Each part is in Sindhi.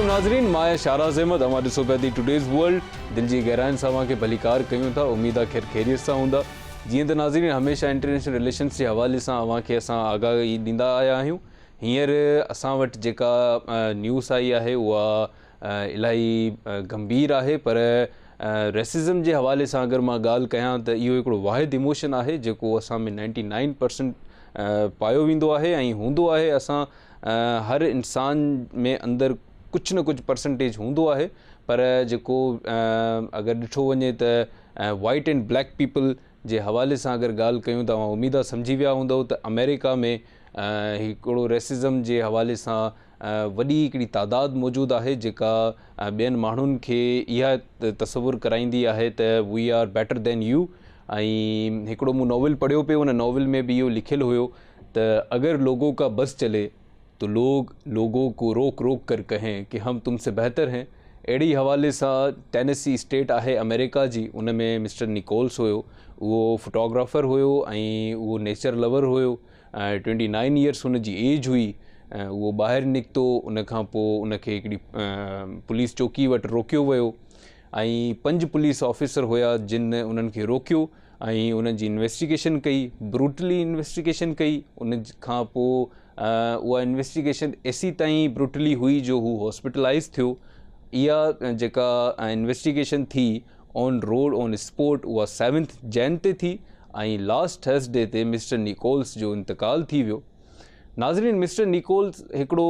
عليڪم ناظرين، مان آهيان شاراز احمد، اوهان ڏسو پيا the today's world. دل جي گهراين سان اوهان کي ڀليڪار ڪيون ٿا. اميد آ خير خيريت سان هوندا. جيئن ته ناظرين هميشه انٽرنيشنل رليشنز جي حوالي سان اوهان کي اسان آگاهي ڏيندا آيا آهيون. هينئر اسان وٽ جيڪا نيوز آئي آهي اها الاهي گنڀير آهي، پر ريسزم جي حوالي سان اگر مان ڳالهه ڪيان ته اهو هڪڙو واحد ايموشن آهي جيڪو اسان ۾ 99% پايو ويندو آهي ۽ هوندو آهي. اسان هر انسان ۾ اندر ڪجهه نه ڪجهه پرسنٽيج هوندو آهي، پر جيڪو اگر ڏٺو وڃي ته وائيٽ اينڊ بليڪ پيپل جي حوالي سان اگر ڳالهه ڪيون ته اوهان اميد آ سمجهي ويا هوندؤ ته آمريڪا ۾ هڪڙو ريسزم جي حوالي سان وڏي هڪڙي تعداد موجود آهي جيڪا ٻين ماڻهن کي اها تصور ڪرائيندي آهي ته we are better than you. ۽ هڪڙو مون ناول پڙهيو پئي، ان ناول ۾ به اهو لکيل هيو ته اگر لوگو کا بس چلي تو لوگ لوگو کو روڪ روڪ ڪر ڪهين ڪي هم تم سي بهتر هين. اهڙي حوالي سان ٽينيسي اسٽيٽ آهي آمريڪا جي، ان ۾ مسٽر نيڪولس هيو، اهو فوٽوگرافر هيو ۽ اهو نيچر لور هيو. 29 ايئرس هن جي ايج هئي. اهو ٻاهر نڪتو، ان کان پوء ان کي هڪڙي پوليس چوڪي وٽ روڪيو ويو ۽ 5 پوليس آفيسر هيا جن انهن کي روڪيو ۽ انهن جي انويسٽيگيشن ڪئي، بروٽلي انويسٽيگيشن ڪئي. ان کان پوء اها انويسٽيگيشن ايسي تائين بروٽلي هئي جو هو هاسپيٽلائز ٿيو. اها جيڪا انويسٽيگيشن ٿي آن روڊ آن اسپوٽ اها سيونٿ جين تي ٿي ۽ لاسٽ ٿرسڊي تي مسٽر نيڪولس جو انتقال ٿي ويو. ناظرين مسٽر نيڪولس هڪڙو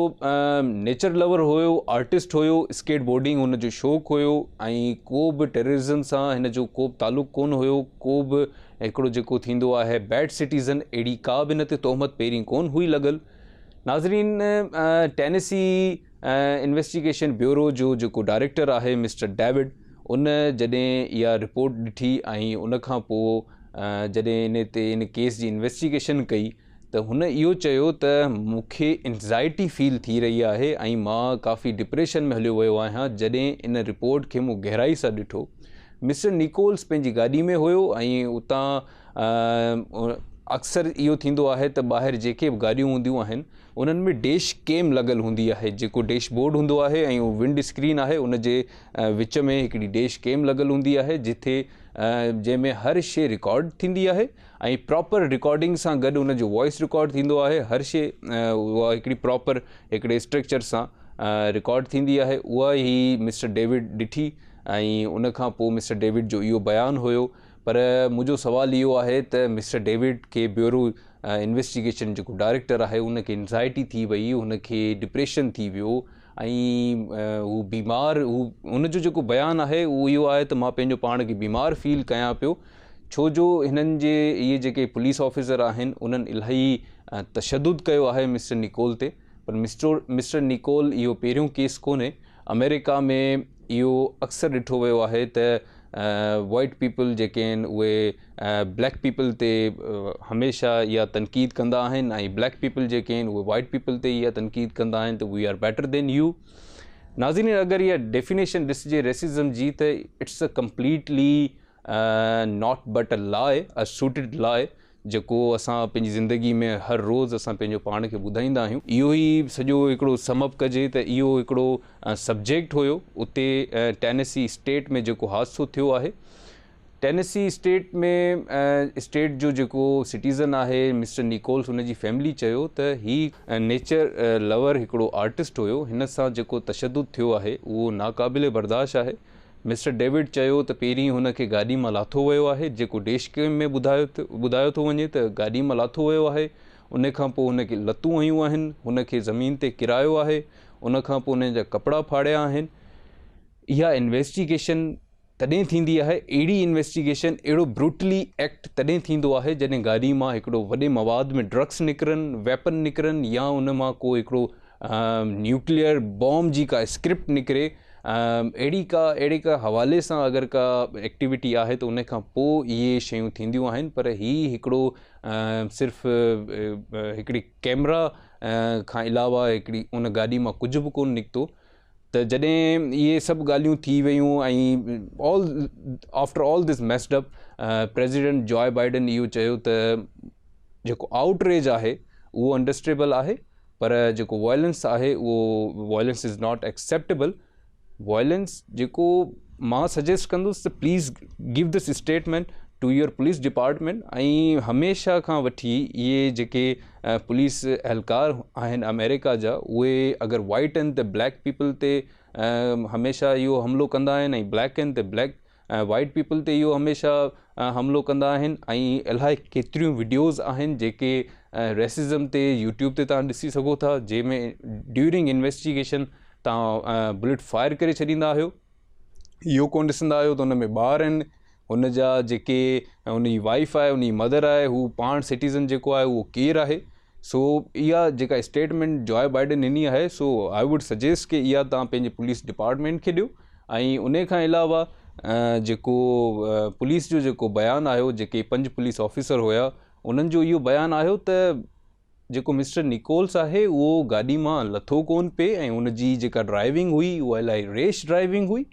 نيچر لور هيو، آرٽسٽ هيو، اسڪيٽ بورڊنگ هن جو شوق هيو ۽ ڪو به ٽيررزم سان هن جو ڪو به تعلق ڪونه هيو. ڪو به هڪڙو جيڪو ٿيندو آهي بيڊ سٽيزن، اهڙي ڪا به هن تي تهمت پهرين ڪونه هئي لڳل. ناظرين ٽينيسي انويسٽيگيشن بيورو جو جيڪو ڊائريڪٽر آهي مسٽر ڊيوڊ، ان جڏهن اها رپورٽ ڏٺي ۽ ان کان پوء جڏهن ان تي ان ڪيس جي انويسٽيگيشن ڪئي ته هن اهو چيو ته مون کي انزائٽي فيل ٿي رهي آهي ۽ مان ڪافي ڊپريشن ۾ هليو ويو آهيان. جڏهن ان رپورٽ کي مون گهرائي سان ڏٺو، مسٽر نيڪولس پنهنجي گاڏي ۾ هيو ۽ اتان اڪثر اهو ٿيندو آهي ته ٻاهر جيڪي به گاڏيون هونديون آهن انهن ۾ ڊيش ڪيم لڳل هوندي آهي، جيڪو ڊيش بورڊ هوندو آهي ۽ اهو ونڊ اسڪرين آهي ان جي وچ ۾ هڪڙي ڊيش ڪيم لڳل هوندي آهي جٿي جنهن ۾ هر شي رڪارڊ ٿيندي آهي ۽ پراپر رڪارڊنگ سان گڏ ان جو وائس رڪارڊ ٿيندو آهي. هر شي اها هڪڙي پراپر هڪڙي اسٽرڪچر سان رڪارڊ ٿيندي آهي. اها ئي مسٽر ڊيوڊ ڏٺي ۽ ان کان پوء مسٽر ڊيوڊ جو اهو بيان هيو. پر منهنجو سوال اهو آهي ته مسٽر ڊيوڊ کي بيورو انويسٽيگيشن جيڪو ڊائريڪٽر آهي ان کي انزائٽي ٿي وئي، هن کي ڊپريشن ٿي ويو ۽ هو بيمار، هو هن جو جيڪو بيان آهي اهو اهو آهي ته مان پنهنجو پاڻ کي بيمار فيل ڪيان پيو، ڇو جو هنن جي اهي جيڪي پوليس آفيسر آهن انهن الاهي تشدد ڪيو آهي مسٽر نيڪول تي. پر مسٽر نيڪول اهو پهريون ڪيس ڪونهي. آمريڪا ۾ اهو اڪثر ڏٺو ويو آهي ته وائيٽ پيپل جيڪي آهن اهي بليڪ پيپل تي هميشه اها تنقيد ڪندا آهن ۽ بليڪ پيپل جيڪي آهن اهي وائيٽ پيپل تي اها تنقيد ڪندا آهن ته we are better than you. ناظرين اگر اها ڊيفينيشن ڏسجي ريسزم جي ته it's a completely not but a lie, a suited lie, جيڪو اسان پنهنجي زندگي ۾ هر روز اسان پنهنجو پاڻ کي ٻڌائيندا آهيون. اهو ئي سڄو هڪڙو سم اپ ڪجي ته اهو هڪڙو سبجيڪٽ هيو اتي ٽينيسي اسٽيٽ ۾ جيڪو حادثو ٿيو آهي. ٽينيسي اسٽيٽ ۾ اسٽيٽ جو جيڪو سٽيزن آهي مسٽر نيڪولس، ان جي فيملي چيو ته هي نيچر لور هڪڙو آرٽسٽ هيو، هن سان جيڪو تشدد ٿيو آهي اهو ناقابل برداشت آهي. مسٽر ڊيوڊ چيو ته پهرين هن کي گاڏي مان لاٿو ويو آهي، جيڪو ڊيش ڪيم ۾ ٻڌايو ٿو وڃي ته گاڏي مان لاٿو ويو آهي، ان کان پوء هن کي لتون هنيون آهن، هن کي زمين تي ڪيرايو آهي، ان کان پوء هن جا ڪپڙا ڦاڙيا آهن. اها انويسٽيگيشن تڏهن ٿيندي آهي، اهڙي انويسٽيگيشن، اهڙو بروٽلي ايڪٽ تڏهن ٿيندو آهي جڏهن گاڏي مان هڪڙو وڏي مواد ۾ ڊرگس نڪرن، ويپن نڪرن يا ان مان ڪو هڪڙو نيوڪليئر بام جي ڪا اسڪرپٽ نڪري. اهڙي ڪا اهڙي ڪا حوالي سان اگر ڪا ايڪٽيوٽي آهي ته ان کان پوء اهي شيون ٿينديون آهن. پر هي هڪڙو صرف هڪڙي ڪيمرا کان علاوه هڪڙي ان گاڏي مان ڪجهه به ڪونه نڪتو. ته جڏهن اهي سڀ ڳالهيون ٿي ويون ۽ all after all this messed up president Joe Biden اهو چيو ته جيڪو آئوٽ ريج آهي اهو انڊرسٽيبل آهي، پر جيڪو وائلنس آهي اهو violence is not acceptable. Violence جيڪو مان سجيسٽ ڪندس ته please give this statement to your police department. ۽ هميشه کان وٺي اهي جيڪي پوليس اهلڪار آهن آمريڪا جا، اهي اگر وائٽ آهن ته بليڪ پيپل تي هميشه اهو حملو ڪندا آهن، ۽ بليڪ آهن ته بليڪ وائٽ پيپل تي اهو هميشه حملو ڪندا آهن. ۽ الاهي ڪيتريون وڊيوز آهن جيڪي ريسزم تي يوٽيوب تي توهان ڏسي سگهو ٿا، جنهن ۾ ڊيورنگ انويسٽيگيشن توهان بلٽ فائر ڪري ڇڏيندا آهيو، اهو ڪونه ڏسندا آهيو ته ان ۾ ٻار آهن، هن جا جيڪي هن جي وائيف آهي، هن جي مدر آهي، هو پاڻ سٽيزن جيڪو آهي اهو ڪير آهي. سو اها جيڪا اسٽيٽمينٽ جوائي بائيڊن ڏني آهي، سو I would suggest ڪي اها توهان پنهنجي پوليس ڊپارٽمينٽ کي ڏيو. ۽ ان کان علاوه جيڪو پوليس جو جيڪو بيان آيو، جيڪي 5 پوليس آفيسر هيا انهن جو اهو بيان آيو ته جيڪو مسٽر نڪولس آهي اهو گاڏي مان لٿو ڪون پئي، ۽ ان جي جيڪا ڊرائيونگ هئي اها الاهي ريش ڊرائيونگ هئي،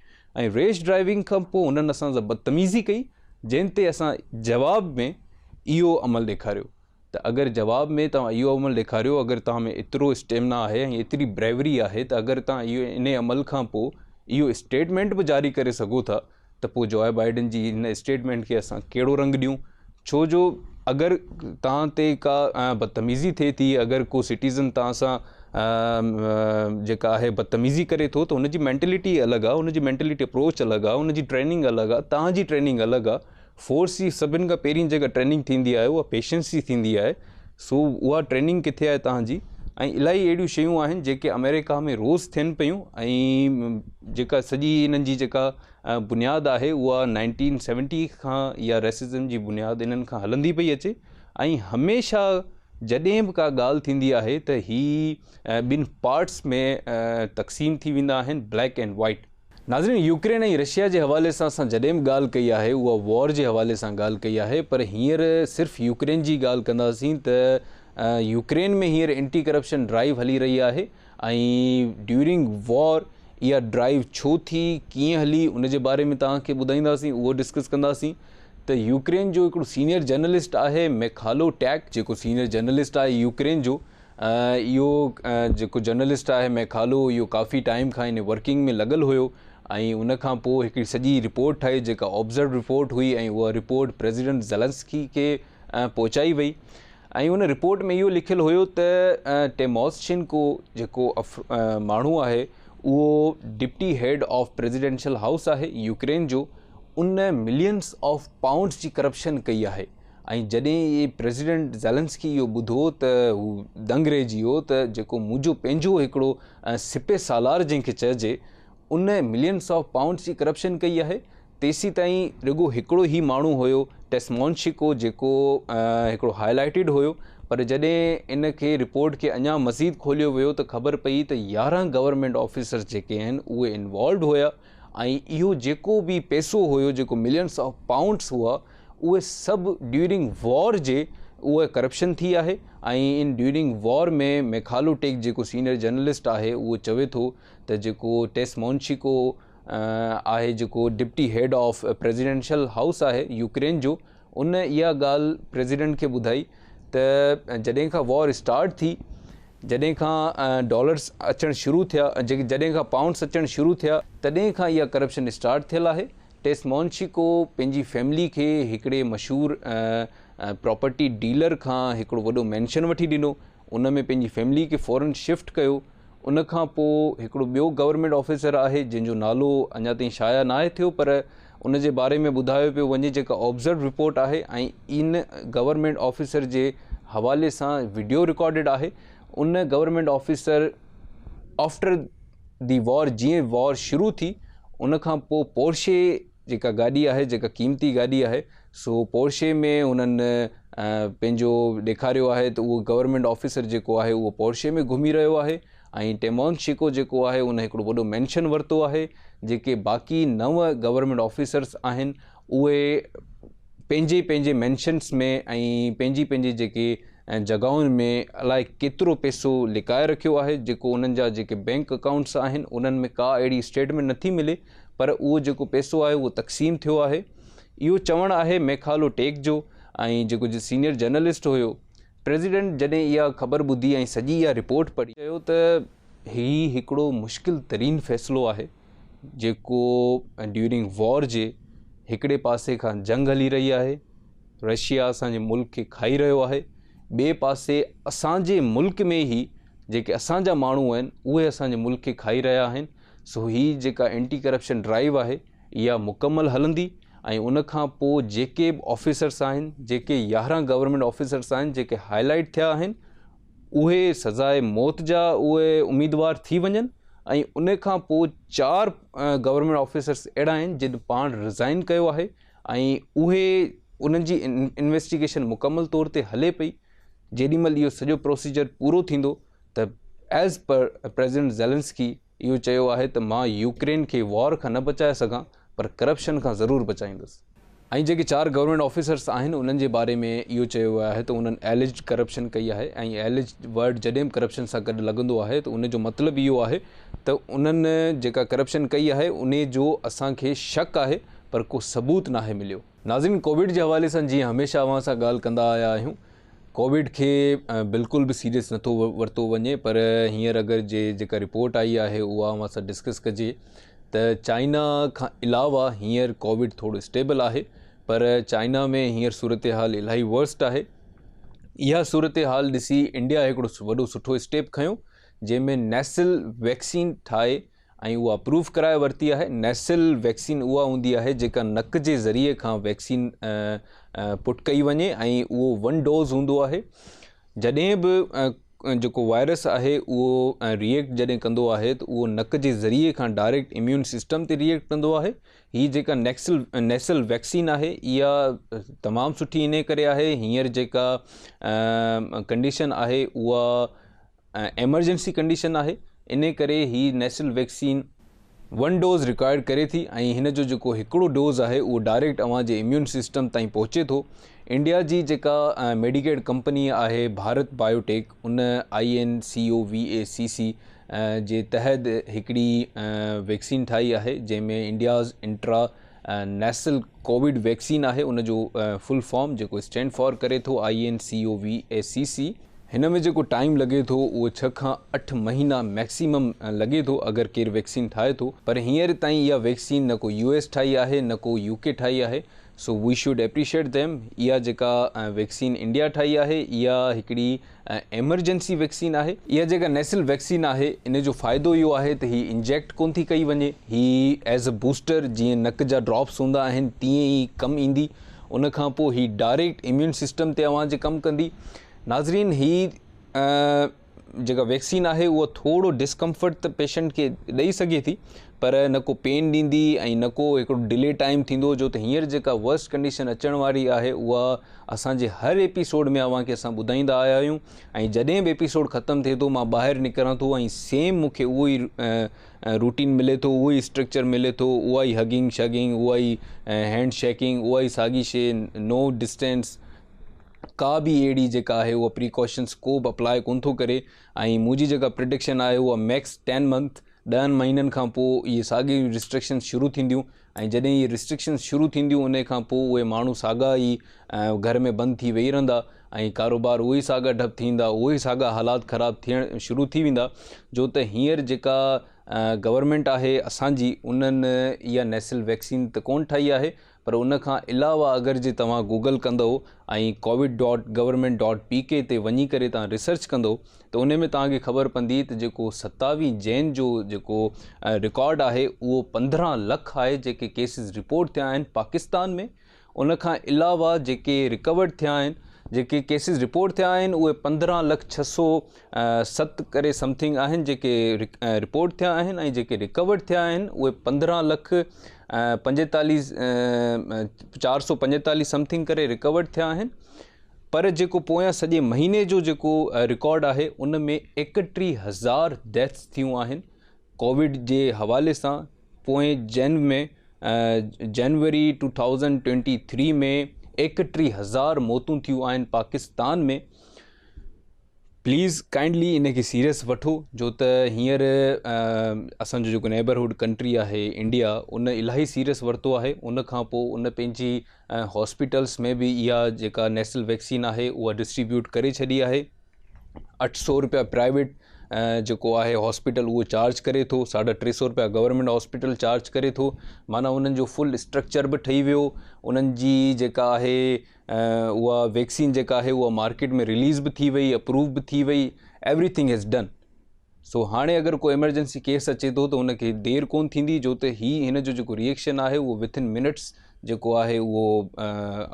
۽ ريش ڊرائيونگ کان پوء انهن اسان سان بدتميزي ڪئي، جنهن تي اسان جواب ۾ اهو عمل ڏيکاريو. ته اگر جواب ۾ توهان اهو عمل ڏيکاريو، اگر توهان ۾ ايترو اسٽيمنا آهي ۽ ايتري بريوري آهي ته اگر توهان اهو انهي عمل کان پوء اهو اسٽيٽمينٽ به جاري ڪري سگهو ٿا ته پوء جوائي بائيڊن جي هن اسٽيٽمينٽ کي اسان ڪهڙو رنگ ڏيون؟ ڇو جو اگر توهان تي ڪا بدتميزي ٿئي ٿي، اگر ڪو سٽيزن توهان سان جيڪا آهي بدتميزي ڪري ٿو ته هن جي مينٽلٽي الڳ آهي، هن جي مينٽلٽي اپروچ الڳ آهي، هن جي ٽريننگ الڳ آهي، توهان جي ٽريننگ الڳ آهي. فورس جي سڀن کان پهرين جيڪا ٽريننگ ٿيندي آهي اها پيشنس جي ٿيندي آهي، سو اها ٽريننگ ڪٿي آهي توهان جي؟ ۽ الاهي اهڙيون شيون آهن جيڪي آمريڪا ۾ روز ٿين پيون، ۽ جيڪا سڄي انهن جي جيڪا بنياد آهي اها 1970 کان اها ريسزم جي بنياد انهن کان هلندي پئي اچي. ۽ هميشه جڏهن به ڪا ڳالهه ٿيندي آهي ته هي ٻن پارٽس ۾ تقسيم ٿي ويندا آهن، بليڪ اينڊ وائيٽ. ناظرين، يوڪرين ۽ رشيا جي حوالي سان اسان جڏهن به ڳالهه ڪئي آهي اها وار جي حوالي سان ڳالهه ڪئي آهي، پر هينئر صرف يوڪرين جي ڳالهه ڪنداسين ته يوڪرين ۾ هينئر اينٽي ڪرپشن ڊرائيو هلي رهي آهي، ۽ ڊيورنگ وار اها ڊرائيو ڇو ٿي، ڪيئن هلي، ان جي باري ۾ توهان کي ٻڌائينداسين، اهو ڊسڪس ڪنداسين ته يوڪرين جو هڪڙو سينيئر جرنلسٽ آهي ميخالو ٽيڪ، جيڪو سينيئر جرنلسٽ آهي يوڪرين جو، اهو جيڪو جرنلسٽ آهي ميخالو، اهو ڪافي ٽائيم کان ان ورڪنگ ۾ لڳل هيو، ۽ ان کان پوء هڪڙي سڄي رپورٽ ٺاهي جيڪا آبزرو رپورٽ هئي، ۽ اها رپورٽ پريزيڊنٽ زيلنسڪي کي پهچائي وئي. ۽ ان رپورٽ ۾ اهو لکيل هيو ته ٽيموشينڪو جيڪو ماڻهو آهي اهو deputy head of presidential house آهي يوڪرين جو، ان ملينس آف پائونڊس جي ڪرپشن ڪئي آهي. ۽ جڏهن اهي پريزيڊنٽ زيلنسڪي اهو ٻڌو ته هو دنگ رهجي ويو ته جيڪو منهنجو پنهنجو هڪڙو سپهه سالار جنهن کي چئجي ان ملينس آف پائونڊس جي ڪرپشن ڪئي آهي. تيسين تائين رڳو هڪڙو هي ماڻهو هيو ٽيسمونشيڪو جيڪو هڪڙو هائي لائيٽيڊ هيو، پر جڏهن ان کي رپورٽ کي اڃا مزيد کوليو ويو ته خبر پئي ته 11 گورنمينٽ آفيسرس جيڪي آهن اهي انوالوڊ هيا، ۽ اهو جيڪو به پئسو هيو جيڪو ملينس آف پائونڊس هئا اهي سڀ ڊيورنگ وار جي اها ڪرپشن ٿي آهي. ۽ ان ڊيورنگ وار ۾ ميخالو ٽيڪ جيڪو سينئر جرنلسٽ آهي اهو چوي ٿو ته جيڪو ٽيسمونشيڪو آهي جيڪو deputy head of presidential house آهي يوڪرين جو، ان اها ڳالهه پريزيڊنٽ کي ٻڌائي ته جڏهن کان وار اسٽارٽ ٿي، جڏهن کان ڊالرس اچڻ شروع ٿيا، جڏهن کان پائونڊس اچڻ شروع ٿيا، تڏهن کان اها ڪرپشن اسٽارٽ ٿيل آهي. ٽيسمونشيڪو پنهنجي فيملي کي هڪڙي مشهور پراپرٽي ڊيلر کان هڪڙو وڏو مينشن وٺي ڏنو، ان ۾ پنهنجي فيملي کي فورن شفٽ ڪيو. ان کان پوء هڪڙو ٻيو گورنمينٽ آفيسر آهي جنهن جو نالو اڃا تائين شايع ناهي ٿيو، پر ان جي باري ۾ ٻڌايو پيو وڃي جيڪا آبزرو رپورٽ آهي ۽ ان گورنمينٽ آفيسر جي حوالي سان وڊيو رڪارڊيڊ آهي. ان government officer after the war, جيئن وار شروع ٿي ان کان پوء پورشي جيڪا گاڏي آهي، جيڪا قيمتي گاڏي آهي، سو پورشي ۾ انهن پنهنجو ڏيکاريو آهي ته اهو گورنمينٽ آفيسر جيڪو آهي اهو پورشي ۾ گهمي رهيو آهي، ۽ ٽيمونشيڪو جيڪو آهي ان هڪڙو وڏو مينشن ورتو آهي. جيڪي باقي 9 گورنمينٽ آفيسرس آهن اهي پنهنجي پنهنجي مينشنس ۾ ۽ پنهنجي پنهنجي جيڪي جڳهن ۾ الائي ڪيترو پئسو لڪائي رکيو آهي، جيڪو انهن جا جيڪي بينڪ اڪائونٽس آهن انهن ۾ ڪا اهڙي اسٽيٽمينٽ نٿي ملي، پر اهو جيڪو پئسو آهي اهو تقسيم ٿيو آهي. اهو چوڻ آهي ميخالو ٽيڪ جو ۽ جيڪو سينيئر جرنلسٽ هيو پريزيڊنٽ جڏهن اها خبر ٻڌي ۽ سڄي اها رپورٽ پڙهي، چيو ته هي هڪڙو مشڪل ترين فيصلو آهي جيڪو ڊيورنگ وار جي هڪڙي پاسي کان جنگ هلي رهي آهي، رشيا اسان جي ملڪ کي کائي رهيو آهي، ٻئي پاسي اسان جي ملڪ ۾ ئي جيڪي اسان جا ماڻهو آهن اهي اسان جي ملڪ کي کائي رهيا آهن، سو هي جيڪا اينٽي ڪرپشن ڊرائيو آهي اها مڪمل هلندي ۽ ان کان پوء جيڪي به آفيسرس آهن، جيڪي 11 گورنمينٽ آفيسرس آهن جيڪي هائي لائيٽ ٿيا آهن اهي سزاء موت جا اهي اميدوار ٿي وڃن ۽ ان کان پوء 4 گورنمينٽ آفيسرس اهڙا آهن جن پاڻ رزائن ڪيو آهي ۽ اهي انهن جي انويسٽيگيشن مڪمل طور تي هلي پئي. جيڏي مهل اهو سڄو پروسيجر پورو ٿيندو ته ايز پر پريزيڊنٽ زيلنسڪي اهو چيو آهي ته مان يوڪرين کي وار کان نه بچائي سگهان پر ڪرپشن کان ضرور بچائيندس. ۽ جيڪي 4 گورنمينٽ آفيسرس آهن انهن جي باري ۾ اهو چيو ويو آهي ته انهن ايليجڊ ڪرپشن ڪئي آهي ۽ ايليجڊ ورڊ جڏهن به ڪرپشن سان گڏ لڳندو آهي ته ان جو مطلب اهو آهي ته انهن جيڪا ڪرپشن ڪئي آهي انهي جو اسان کي شڪ آهي پر ڪو ثبوت ناهي مليو. ناظرين ڪووڊ جي حوالي سان جيئن هميشه اوهان سان ڳالهه ڪندا آيا آهيون ڪووڊ کي بلڪل به سيريس نٿو ورتو وڃي پر هينئر اگر جي جيڪا رپورٽ آئي آهي اها اوهان سان ڊسڪس ڪجي ته چائنا کان علاوه هينئر ڪووڊ ٿورو اسٽيبل آهي پر چائنا ۾ هينئر صورتحال الاهي ورسٽ آهي. اها صورتحال ڏسي انڊيا هڪڙو وڏو سٺو اسٽيپ کنيو جنهن ۾ نيسل ويڪسين ٺاهي ۽ اها اپروو ڪرائي ورتي آهي. نيسل ويڪسين اها هوندي آهي جيڪا نڪ جي ذريعي کان ويڪسين پٽ ڪئي وڃي ۽ اهو ون ڊوز هوندو آهي. جڏهن به جيڪو وائرس آهي اهو ريئيڪٽ جڏهن ڪندو آهي ته اهو نڪ جي ذريعي کان ڊائريڪٽ اميون سسٽم تي ريئيڪٽ ڪندو آهي. هي جيڪا نيڪسل نيسل ويڪسين آهي اها تمام سٺي انهي ڪري آهي هينئر جيڪا ڪنڊيشن آهي اها ايمرجنسي ڪنڊيشن آهي انهي ڪري هي nasal vaccine one dose required ڪري ٿي ۽ هن جو جيڪو هڪڙو ڊوز آهي اهو ڊائريڪٽ اوهان جي اميون سسٽم تائين پهچي ٿو. انڊيا جي جيڪا ميڊيڪيڊ ڪمپني آهي Bharat biotech in I N C O V A C C جي تحت هڪڙي ويڪسين ٺاهي آهي جنهن ۾ India's intra nasal covid vaccine آهي ان جو فل فارم جيڪو اسٽينڊ فار ڪري ٿو I N C O V A C C. هن ۾ جيڪو ٽائيم لڳي ٿو اهو 6 کان 8 مهينا ميڪسيمم لڳي ٿو اگر ڪير ويڪسين ٺاهي ٿو پر هينئر تائين اها ويڪسين نه ڪو يو ايس ٺاهي آهي نه ڪو يو ڪي ٺاهي آهي سو وي should appreciate them اها جيڪا ويڪسين انڊيا ٺاهي آهي اها هڪڙي ايمرجنسي ويڪسين آهي. اها جيڪا نيسل ويڪسين آهي ان جو فائدو اهو آهي ته هي انجيڪٽ ڪونه ٿي ڪئي وڃي هي ايز ا بوسٽر جيئن نڪ جا ڊراپس هوندا آهن تيئن ئي ڪم ايندي ان کان پوء هي ڊائريڪٽ اميون سسٽم تي اوهان جي ڪم ڪندي. ناظرين هي جيڪا ويڪسين آهي اها ٿورو ڊسڪمفرٽ ته پيشنٽ کي ڏئي سگهي ٿي پر نه ڪو پين ڏيندي ۽ نه ڪو هڪڙو ڊلي ٽائيم ٿيندو جو ته هينئر جيڪا ورسٽ ڪنڊيشن اچڻ واري آهي اها اسان جي هر ايپيسوڊ ۾ اوهان کي اسان ٻڌائيندا آيا آهيون ۽ جڏهن به ايپيسوڊ ختم ٿئي ٿو مان ٻاهر نڪران ٿو ۽ سيم مون کي اهو ئي روٽين ملي ٿو اهو ئي اسٽرڪچر ملي ٿو اها ئي هگنگ شگنگ اها ئي هينڊ شيڪنگ اها ئي ساڳي شي نو ڊسٽينس ڪا به اهڙي جيڪا آهي اها پريڪاشنس ڪو به اپلاء ڪونه ٿو ڪري ۽ منهنجي جيڪا پرڊڪشن آهي اها ميڪس ٽين منٿ 10 مهينن کان پوء اهي ساڳيون ريسٽرڪشنس شروع ٿينديون ۽ جڏهن اهي ريسٽرڪشنس شروع ٿينديون ان کان پوء اهي ماڻهو ساڳا ئي گهر ۾ بند ٿي ويهي رهندا ۽ ڪاروبار اهي ئي ساڳا ٺپ ٿيندا اهي ئي ساڳا حالات خراب ٿيڻ شروع ٿي ويندا جو ته هينئر جيڪا گورنمينٽ آهي اسانجي انهن اها نيسل ويڪسين ته ڪونه ٺاهي آهي پر ان کان علاوه اگر جي توهان گوگل ڪندؤ ۽ covid dot government dot P K تي وڃي ڪري توهان ريسرچ ڪندؤ ته ان ۾ توهان کي خبر پوندي ته جيڪو 27 جين جو جيڪو رڪارڊ آهي اهو 15 لک آهي جيڪي ڪيسز رپورٽ ٿيا آهن پاڪستان ۾ ان کان علاوه جيڪي رڪورڊ ٿيا آهن جيڪي ڪيسز رپورٽ ٿيا آهن اهي 15 لک 607 ڪري سمٿنگ آهن جيڪي رپورٽ ٿيا آهن ۽ جيڪي رڪورڊ ٿيا آهن اهي 15 لک 45 445 سمٿنگ ڪري رڪورڊ ٿيا آهن پر جيڪو پويان سڄي مهيني جو جيڪو رڪارڊ آهي ان ۾ 31,000 ڊيٿس ٿيون آهن ڪووڊ جي حوالي سان پوئين جن ۾ جنوري 2023 ۾ 31,000 موتون ٿيون آهن پاڪستان ۾. پليز ڪائنڊلي ان کي سيريس وٺو جو ته هينئر اسان جو جيڪو نيبرهوڊ ڪنٽري آهي انڊيا ان الاهي سيريس ورتو آهي. ان کان پوء ان پنهنجي هاسپيٽلس ۾ به اها جيڪا نيسل ويڪسين آهي اها ڊسٽريبيوٽ ڪري ڇڏي آهي. 800 روپيا پرائيويٽ جيڪو آهي هاسپيٽل اهو چارج ڪري ٿو، 350 روپيا گورنمينٽ هاسپيٽل چارج ڪري ٿو. معنيٰ انهن جو فل اسٽرڪچر به ٺهي ويو، انهن جي جيڪا آهي اها ويڪسين جيڪا آهي اها مارڪيٽ ۾ رليز به ٿي وئي، اپروو به ٿي وئي، ايوري ٿنگ از ڊن. سو هاڻي اگر ڪو ايمرجنسي ڪيس اچي ٿو ته ان کي دير ڪون ٿيندي، جو ته هي هن جو جيڪو ريئيڪشن آهي اهو وٿ ان منٽس جيڪو آهي اهو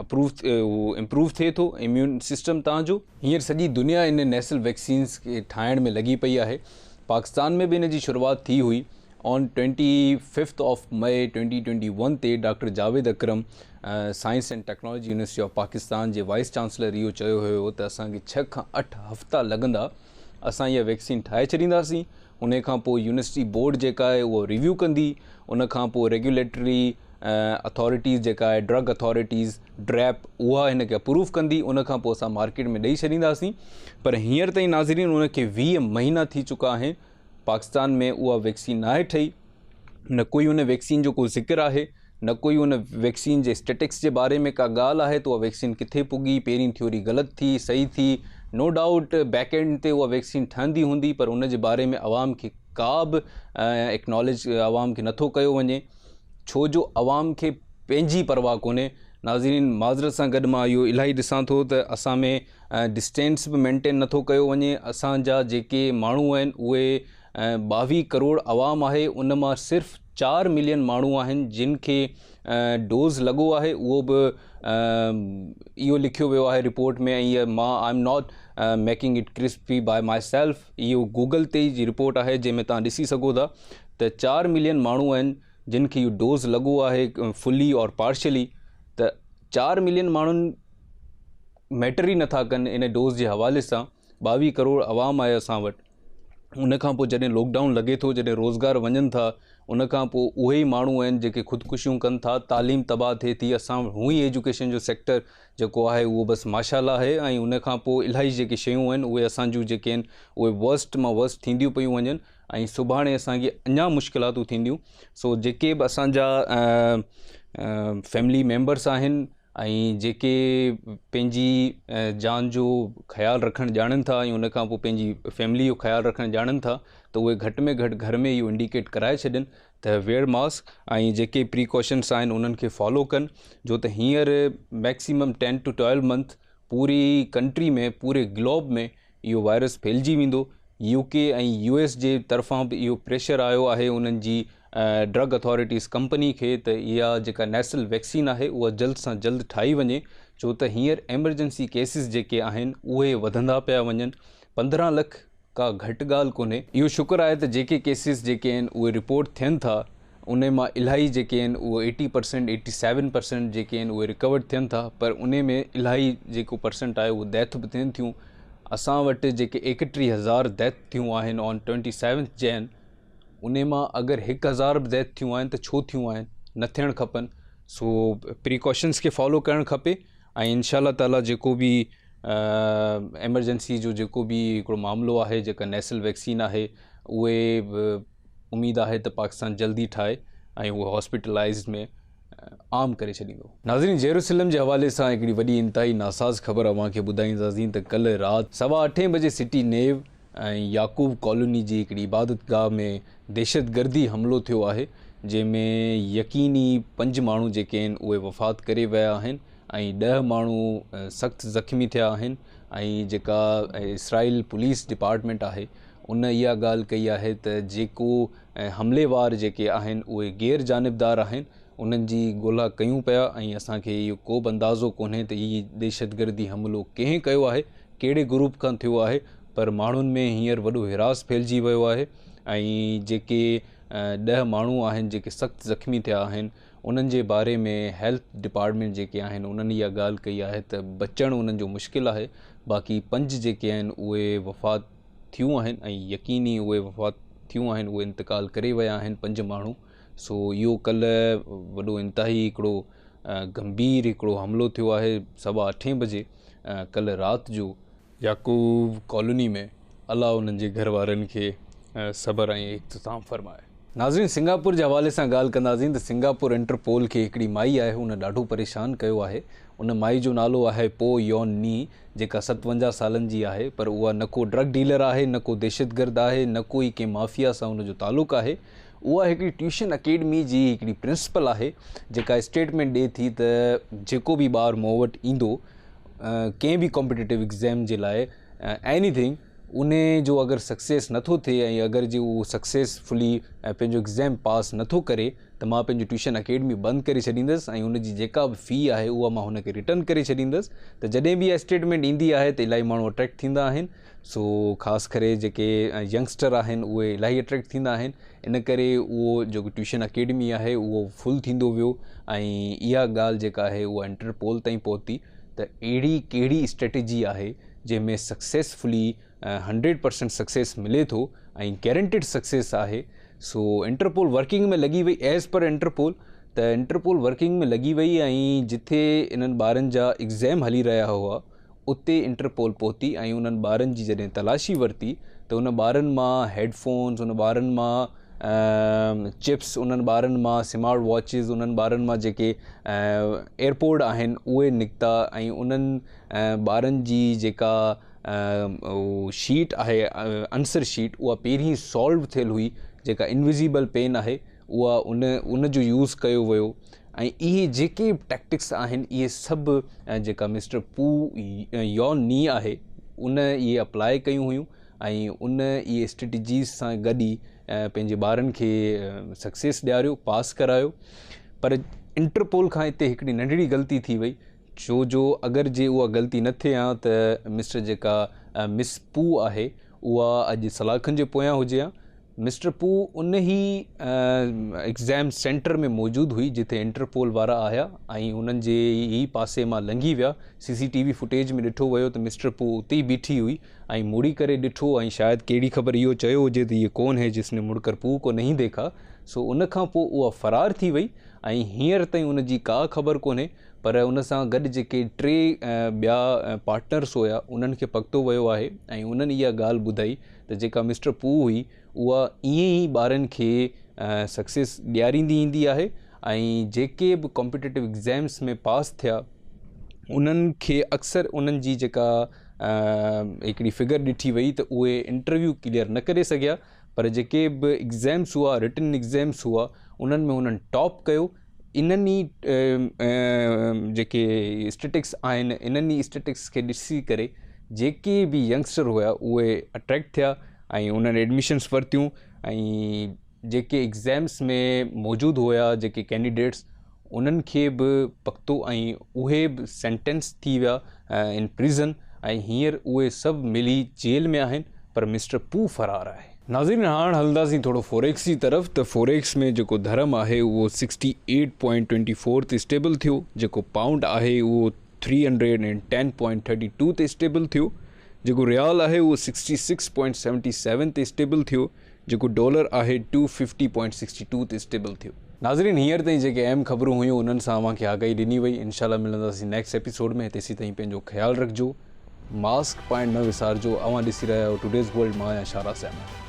اپروو اهو امپروو ٿئي ٿو اميون سسٽم تان جو. هينئر سڄي دنيا ان نيسل ويڪسينز کي ٺاهڻ ۾ لڳي پئي آهي. پاڪستان ۾ به ان جي شروعات ٿي هئي. On 25th of May 2021 تي doctor Javed Akram science and technology university of Pakistan جي وائيس چانسلر اهو چيو هيو ته اسان کي 6 کان 8 هفتا لڳندا، اسان اها ويڪسين ٺاهي ڇڏينداسين. ان کان پوء يونيورسٽي بورڊ جيڪا آهي اهو ريويو ڪندي، ان کان پوء ريگيوليٽري اٿارٽيز جيڪا آهي ڊرگ اٿارٽيز ڊريپ اها هن کي اپروو ڪندي، ان کان پوء اسان مارڪيٽ ۾ ڏئي ڇڏينداسين. پر هينئر تائين ناظرين ان کي 20 مهينا ٿي چڪا آهن، پاڪستان ۾ اها ويڪسين ناهي ٺهي، نه ڪوئي ان ويڪسين جو ڪو ذڪر آهي، نه ڪوئي ان ويڪسين جي اسٽيٽڪس جي باري ۾ ڪا ڳالهه آهي ته اها ويڪسين ڪٿي پڳي، پهرين ٿيوري غلط ٿي صحيح ٿي. نو ڊائوٽ بيڪ اينڊ تي اها ويڪسين ٺهندي هوندي، پر ان جي باري ۾ عوام کي ڪا به اڪناليج عوام کي نٿو ڪيو وڃي، ڇو جو عوام کي پنهنجي پرواهه ڪونهي. ناظرين معذرت سان گڏ مان اهو الاهي ڏسان ٿو ته اسان ۾ ڊسٽينس به مينٽين نٿو ڪيو وڃي. اسان جا جيڪي ماڻهو آهن اهي 22 ڪروڙ عوام آهي، ان مان صرف 4 ملين ماڻهو آهن جن کي ڊوز لڳو آهي، اهو به اهو لکيو ويو آهي رپورٽ ۾. ۽ اها مان I am not making it crispy by myself, اهو گوگل تي جي رپورٽ آهي جنهن ۾ توهان ڏسي سگهو ٿا ته 4 ملين ماڻهو آهن جن کي اهو ڊوز لڳو آهي فلي اور پارشلي. ته 4 ملين ماڻهن ميٽر ئي نٿا ڪن ان ڊوز جي حوالي سان. 22 ڪروڙ عوام آهي اسان وٽ. ان کان پوء جڏهن لاڪ ڊائون لڳي ٿو، جڏهن روزگار وڃن ٿا، ان کان پوء اهي ئي ماڻهو آهن جيڪي خودڪشيون ڪن ٿا، تعليم تباهه ٿئي ٿي. اسان هونئن ئي ايجوڪيشن جو سيڪٽر جيڪو آهي اهو بس ماشاء الله آهي، ۽ ان کان پوء الاهي جيڪي شيون آهن اهي اسان جون جيڪي آهن اهي ورسٽ مان ورسٽ ٿينديون پيون وڃن، ۽ سڀاڻي اسان کي اڃا مشڪلاتون ٿينديون. سو جيڪي به اسان جا فيملي ميمبرس آهن ۽ جيڪي پنهنجي جان جو خيال رکڻ ڄاڻن ٿا ۽ ان کان پوء پنهنجي فيملي جو خيال رکڻ ڄاڻن ٿا ته اهي گهٽ ۾ گهٽ گهر ۾ اهو انڊيڪيٽ ڪرائي ڇڏن ته ويئر ماسڪ ۽ جيڪي پريڪاشنس آهن انهن کي فالو ڪن، جو ته هينئر ميڪسيمم 10 ٽو 12 منٿ پوري ڪنٽري ۾ پوري گلوب ۾ اهو وائرس ڦهلجي ويندو. يو ڪي ۽ يو ايس جي طرفان به اهو پريشر آيو آهي انهن جي ڊرگ اٿارٽيز ڪمپني کي ته اها جيڪا نيسل ويڪسين آهي اها جلد سان جلد ٺاهي وڃي، ڇو ته هينئر ايمرجنسي ڪيسز جيڪي آهن اهي وڌندا پيا وڃن. 15 لک ڪا گهٽ ڳالهه ڪونهي. اهو شڪر آهي ته جيڪي ڪيسز جيڪي آهن اهي رپورٽ ٿين ٿا انهي مان الاهي جيڪي آهن اهي 80% 87% جيڪي آهن اهي رڪورڊ ٿين ٿا، پر انهي ۾ الاهي جيڪو پرسنٽ آهي اهو ڊيٿ به ٿين ٿيون. اسان وٽ جيڪي 31,000 ڊيٿ ٿيون آهن آن 27 جين، انهي مان اگر 1000 به ڊيٿ ٿيون آهن ته ڇو ٿيون آهن؟ نه ٿيڻ کپن. سو پريڪاشنس کي فالو ڪرڻ کپي ۽ انشاء الله تعاليٰ جيڪو به ايمرجنسي جو جيڪو به هڪڙو معاملو آهي، جيڪا نيسل ويڪسين آهي اهي اميد آهي ته پاڪستان جلدي ٺاهي ۽ اهو هاسپيٽلائيز ۾ عام ڪري ڇڏيندو. ناظرين جيروسلم جي حوالي سان هڪڙي وڏي انتهائي ناساز خبر اوهان کي ٻڌائينداسين ته ڪلهه رات 8:15 بجي سٽي نيو ۽ يعقوب ڪالوني جي هڪڙي عبادتگاهه ۾ دهشتگردي حملو ٿيو آهي جنهن ۾ يقيني 5 ماڻهو جيڪي آهن اهي وفات ڪري ويا آهن ۽ 10 ماڻهو سخت زخمي ٿيا آهن ۽ جيڪا اسرائيل پوليس ڊپارٽمينٽ آهي ان اها ڳالهه ڪئي آهي ته جيڪو حملي وار جيڪي آهن اهي غير جانبدار آهن، انهن جي ڳولا ڪيون پيا ۽ اسان کي اهو ڪو به اندازو ڪونهي ته هي دهشتگردي حملو ڪنهن ڪيو آهي، ڪهڙي گروپ کان ٿيو آهي، پر ماڻهن ۾ هينئر وڏو هراس ڦهلجي ويو آهي ۽ جيڪي 10 ماڻهو آهن جيڪي سخت زخمي ٿيا آهن انهن جي باري ۾ هيلٿ ڊپارٽمينٽ جيڪي آهن انهن اها ڳالهه ڪئي آهي ته بچڻ انهن جو مشڪل آهي، باقي 5 جيڪي آهن اهي وفات ٿيون آهن ۽ يقيني اهي وفات ٿيون آهن، اهي انتقال ڪري ويا آهن 5 ماڻهو. سو اهو ڪلهه وڏو انتهائي هڪڙو گنڀير هڪڙو حملو ٿيو آهي 8:15 بجي ڪلهه رات جو. يعقوب ڪالوني ۾، الله انهن جي گهر وارن کي صبر ۽ اختتام فرمائي. ناظرين سنگاپور جي حوالي سان ڳالهه ڪنداسين ته سنگاپور انٽرپول کي هڪڙي مائي آهي ان ڏاڍو پريشان ڪيو آهي ان مائي جو نالو آهي پو يون ني جيڪا 57 سالن جي آهي پر اها نه ڪو ڊرگ ڊيلر آهي نه ڪو دهشتگرد آهي نه ڪو ئي ڪنهن مافيا سان ان جو تعلق آهي اها هڪڙي ٽيوشن اڪيڊمي جي هڪڙي پرنسپل آهي جيڪا اسٽيٽمينٽ ڏئي ٿي ته جيڪو به ٻار مون وٽ ايندو ڪنهن به ڪمپيٽيٽو ايگزام جي لاء ايني ٿنگ انهي جو اگر سڪسيس نٿو ٿئي ۽ اگر جي اهو سڪسيسفلي پنهنجو ايگزام پاس نٿو ڪري ته مان پنهنجي ٽيوشن اڪيڊمي بند ڪري ڇڏيندس ۽ ان جي جيڪا به في آهي اها مان هن کي ريٽرن ڪري ڇڏيندس ته جڏهن به اها اسٽيٽمينٽ ايندي آهي ته الاهي ماڻهو اٽريڪٽ ٿيندا آهن سو خاص ڪري جيڪي ينگسٽر آهن اهي الاهي اٽريڪٽ ٿيندا آهن ان ڪري اهو جيڪو ٽيوشن اڪيڊمي آهي اهو فل ٿيندو ويو ۽ اها ڳالهه جيڪا آهي اها انٽرپول تائين پهتي ته اهڙي ڪهڙي اسٽريٽجي آهي جنهن ۾ سڪسيسفلي 100% سڪسيس ملي ٿو ۽ گيرنٽيڊ سڪسيس آهي سو انٽرپول ورڪنگ ۾ لڳي وئي ايز پر انٽرپول ته انٽرپول ورڪنگ ۾ لڳي وئي ۽ جتي انهن ٻارن جا ايگزام هلي رهيا هئا اتي انٽرپول پهتي ۽ انهن ٻارن جي جڏهن تلاشي ورتي ته ان ٻارن مان هيڊ فونز ان ٻارن مان چپس انهن ٻارن مان سمارٽ واچز انهن ٻارن مان جيڪي ايئرپوڊ آهن اهي نڪتا ۽ انهن ٻارن جي جيڪا شيٽ آهي انسر شيٽ اها پهرين سالو ٿيل هئي جيڪا انوزيبل پين آهي اها ان ان جو يوز ڪيو ويو ۽ اهي جيڪي به ٽيڪٽڪس آهن اهي سڀ جيڪا مسٽر پو يون ني آهي ان اهي اپلاء ڪيون هيون ۽ ان اهي اسٽريٽجيز سان گڏ ئي پنهنجي ٻارن کي سڪسيس ڏياريو پاس ڪرايو پر انٽرپول کان هتي هڪڙي ننڍڙي غلطي ٿي وئي ڇو جو اگر جي اها غلطي نه ٿئي ها ته مسٽر جيڪا مس پو آهي اها اڄ سلاخن جي پويان هجي ها. مسٽر پو ان ئي ايگزام سينٽر ۾ موجود هئي جتي انٽرپول وارا آيا ۽ انهن جي ئي پاسي مان لنگهي ويا. سي سي ٽي وي فوٽيج ۾ ڏٺو ويو ته مسٽر پو اتي ئي بيٺي هئي ۽ مڙي ڪري ڏٺو ۽ شايد ڪهڙي خبر اهو چيو هجي ته يي ڪون هي جس ني مڙ ڪر پو ڪو نهين ديکا سو ان کان پوء اها فرار ٿي وئي ۽ هينئر تائين ان جي ڪا خبر ڪونهي. پر ان سان گڏ جيڪي ٽي ٻيا پارٽنرس هيا انهن کي پڪتو ويو آهي ۽ انهن اها ڳالهه ٻڌائي ته جيڪا مسٽر پو هئي اها ائين ئي ٻارن کي سڪسيس ڏياريندي ايندي آهي ۽ جيڪي به ڪمپيٽيٽو ايگزامس ۾ پاس ٿيا انهن کي اڪثر انهن جي جيڪا هڪڙي فگر ڏٺي وئي ته اهي انٽرويو ڪليئر نه ڪري سگهيا پر جيڪي به ايگزامس هئا رٽن ايگزامس هئا انهن ۾ انهن ٽاپ ڪيو انهن ئي جيڪي اسٽيٽڪس آهن انهن ئي اسٽيٽڪس کي ڏسي ڪري جيڪي به ينگسٽر هيا اهي اٽريڪٽ ٿيا ۽ انهن ايڊميشنس ورتيون ۽ جيڪي ايگزامس ۾ موجود هيا جيڪي ڪينڊيڊيٽس انهن کي به پڪتو ۽ اهي به سينٽينس ٿي ويا ان پرزن ۽ هينئر اهي سڀ ملي جيل ۾ آهن پر مسٽر پو فرار آهي. ناظرين هاڻ هلنداسين ٿورو فوريڪس جي طرف ته فوريڪس ۾ جيڪو درهم آهي اهو 68.24 تي اسٽيبل ٿيو جيڪو پائونڊ آهي اهو 310.32 تي اسٽيبل ٿيو جيڪو ريال آهي اهو 66.77 تي اسٽيبل ٿيو جيڪو ڊالر آهي 250.62 تي اسٽيبل ٿيو. ناظرين هينئر تائين جيڪي اهم خبرون هيون انهن سان اوهان کي آگاهي ڏني وئي انشاء الله ملنداسين نيڪسٽ ايپيسوڊ ۾ تيسين تائين پنهنجو خيال رکجو ماسڪ پائڻ نه وسارجو اوهان ڏسي رهيا آهيو ٽوڊيز ورلڊ مان آهيان شاراز احمد.